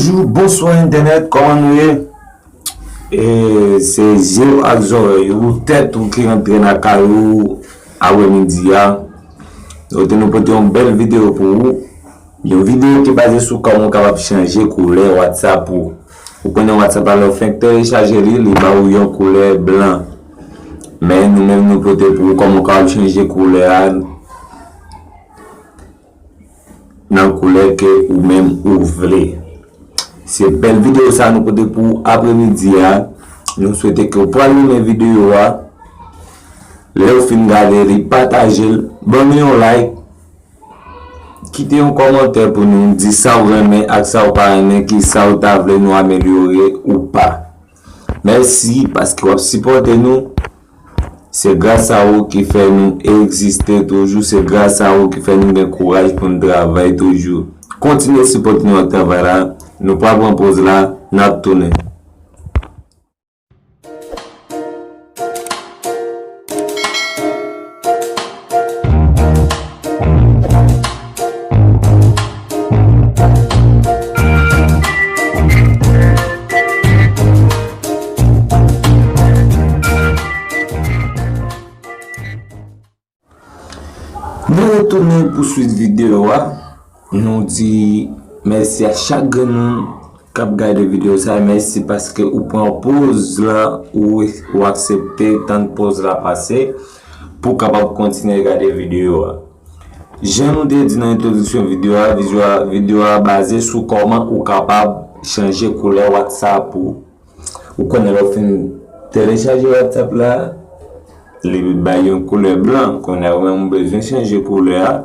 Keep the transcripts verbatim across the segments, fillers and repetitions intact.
Bonjou, bonswa entènèt, kòman nou ye? E, se zye w ak zòrèy ou, tèt ou ki rantre nan kay ou aprèmidi a. Kote nou pote yon bèl videyo pou ou. Yon videyo ki baze sou kòman w kapab chanje koulè WhatsApp ou. Ou konnen WhatsApp la, lè w fenk telechaje li, li ba ou yon koulè blan. Men nou menm nou pote pou ou kòman w kapab chanje koulè a nan koulè ke ou menm ou vle. Se bèl videyo sa nou pote pou ou aprèmidi a. Nou swete ke w pral renmen videyo a. Lè w fin gade li, pataje l, ban nou yon like, kite yon kòmantè pou nou, di sa w renmen ak sa w pa renmen, ki sa w ta vle nou amelyore ou pa. Mèsi paske w ap sipòte nou. Se gras a ou ki fè nou egziste toujou. Se gras a ou ki fè nou gen kouraj pou n travay toujou. Kontinye sipòte nou ak travay la. Nou pral pran poz la, n ap tounen. Nou retounen pou swit videyo a. Nou di mèsi a chak grenn moun k ap gade videyo sa a. Mèsi paske ou pran poz la, ou, ou aksepte tann poz la pase pou w kapab kontinye gade videyo a. Jan nou te di nan entwodiksyon videyo a, videyo a, videyo a baze sou kòman ou kapab chanje koulè WhatsApp ou. Ou konnen lè w fin telechaje WhatsApp la, li bay yon koulè blan. Kounye a ou menm ou bezwen chanje koulè a.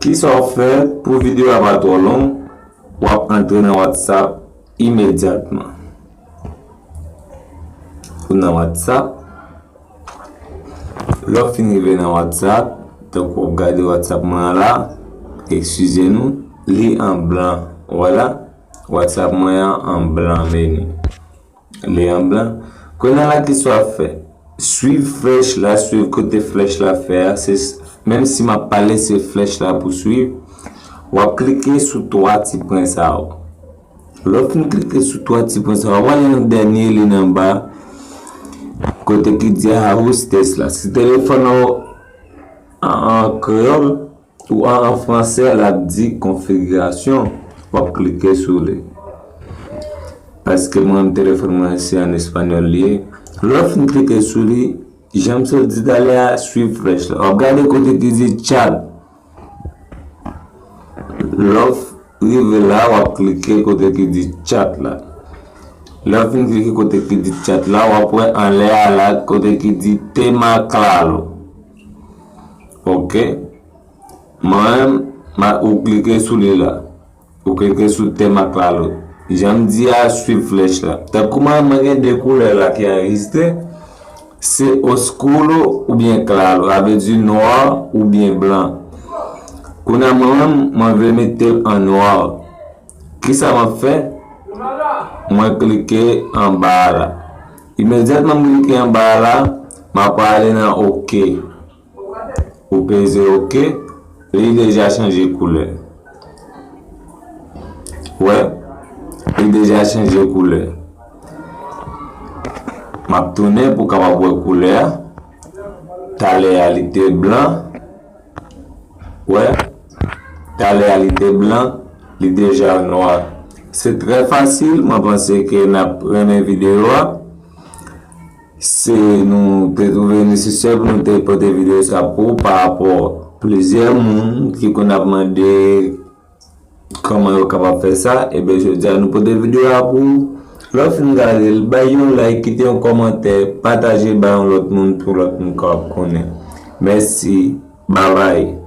Kisa w fè pou videyo a pa twò long? W ap antre nan WhatsApp imedyatman. Ou nan WhatsApp. Lè w fin rive nan WhatsApp, tankou w ap gade WhatsApp mwen an la, eskize nou, li an blan. Vwala, WhatsApp mwen an an blan, men li an blan. Kounye a la, kisa w ap fè? Swiv flèch la, swiv kote flèch la fè a, se, menm si m ap pale, se flèch la pou swiv. W ap klike sou twa ti pwen sa yo. Lè w fin klike sou twa ti pwen sa yo, w al nan dènye li nan ba, kote ki di ajustes la. Si telefòn ou an, an kreyòl ou an, an fransè, l ap di konfigirasyon. W ap klike sou li. Paske mwen menm telefòn mwen se an espanyòl li ye. Lè w fin klike sou li, jan m sot di talè a, swiv flèch la. W ap gade kote ki di chat. Lè w rive la, w ap klike kote ki di chat la. Lè w fin klike kote ki di chat la, w ap wè anlè a la kote ki di tema claro. Oke. Mwen menm, m a, ou klike sou li la. Ou klike sou tema claro. Jan m di a, swiv flèch la. Tankou mwen, mwen gen de koulè la ki anrejistre. Se oscuro oubyen claro, sa vle di nwa oubyen blan. Kounye a mwen menm, mwen vle mete l an nwa. Kisa m ap fè? Mwen klike anba a la. Imedyatman m klike anba a la, m ap ale nan oke. Ou peze oke, li deja chanje koulè. Wè, li deja chanje koulè. M ap tounen pou w kapab wè koulè a. Talè a li te blan. Wè, talè a li te blan, li deja nwa. Se trè fasil, mwen panse ke n ap renmen videyo a. Se nou te twouve nesesè pou nou te pote videyo sa pou ou pa rapò plizyè moun ki konn ap mande kòman yo kapab fè sa. Ebyen, jodi a nou pote videyo a pou ou. Lè w fin gade l, bay yon like, kite yon kòmantè, pataje bay yon lòt moun pou lòt moun kapab konnen. Mèsi, babay.